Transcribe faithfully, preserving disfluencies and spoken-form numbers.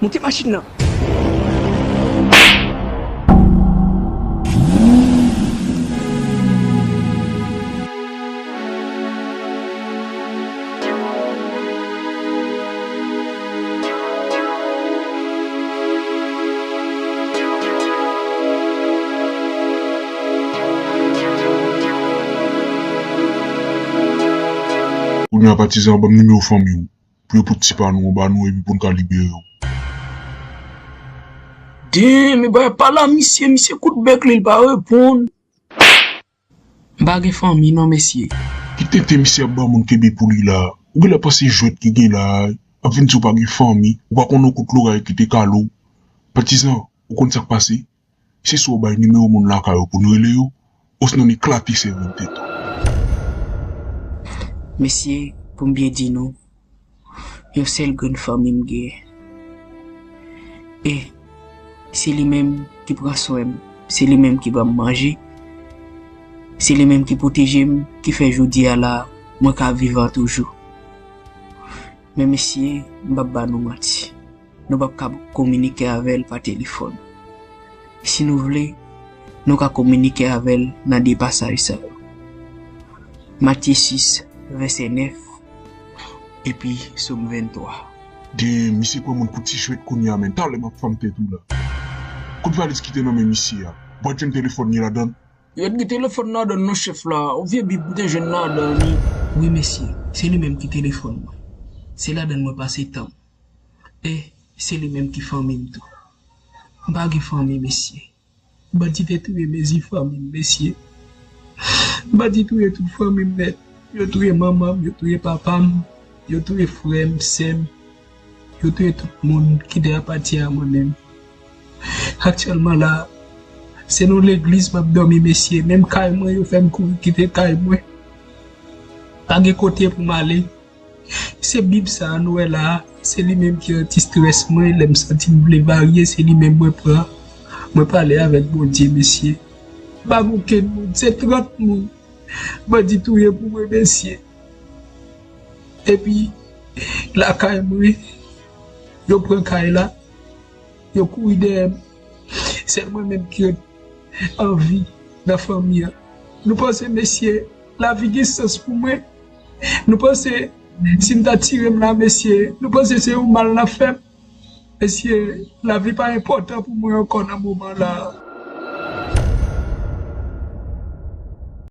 Monte machin nan. Kounye a patizan, ban m nimewo fanmi w pou yo pote ti pa nou anba nou epi pou n ka libere yo. Damn, men bagay pa la misye, misye kout bèk li, li pa reponn. M pa gen fanmi non, mesye. Ki tenten misye ap ba moun kenbe pou li la? Ou genlè panse jwèt ki gen la a ap vin di w pa gen fanmi, ou pa konn yon kout loray ki te kale w. Patizan, ou konn sa k pase? Se swa w bay nimewo moun lakay ou pou n rele yo, osnon n eklate sèvo n tèt ou. Mesye, pou m byen di nou, yon sèl grenn fanmi m genyen. E se li menm ki pran swen m, se li menm ki ban m manje, se li menm ki pwoteje m, ki fè jodi a la, mwen ka vivan toujou. Men mesye, m p ap ba nou manti. Nou p ap ka kominike avè l pa telefòn. Si nou vle, nou ka kominike avè l nan de pasaj sa yo. Matye sis, vèsè nèf, epi Sòm venntwa. Damn, misye pran moun pou ti jwèt kounye a, men talè m ap fanm tèt ou la. Kot valiz ki te nan men misye a? Bwat jwenn telefòn ni ladan l? Yo t gen telefòn ladan l non, chèf la. Yon vye bib m te jwenn ladan li. Wi, mesye, se li menm ki telefòn mwen. Se ladan l mwen pase tan m. E se li menm ki fanmi m tou. M pa gen fanmi, mesye. Bandi te touye mezi fanmi m, mesye. Bandi touye tout fanmi m nèt. Yo touye manman m, yo touye papa m, yo touye frè m, sè m. Yo touye tout moun ki te apatyen a mwen menm. Aktyèlman la, se nan legliz m ap dòmi, mesye. Menm kay mwen, yo fè m kouri kite kay mwen. Pa gen kote pou m ale. Se bib sa a nou wè la a, se li menm ki antistrès mwen, lè m santi m vle varye, se li menm mwen pran. Mwen pale avèk Bondye, mesye. Pa gen okenn moun, se trant moun bandi touye pou mwen, mesye. Epi, lakay mwen, yo pran kay la, yo kouri dèyè m. Sèl mwen menm ki ret an vi nan fanmi an. Nou panse, mesye, lavi gen sans pou mwen? Nou panse, si m ta tire m la, mesye, nou panse se yon mal n ap fè m? Mesye, lavi pa enpòtan pou mwen ankò nan moman la a.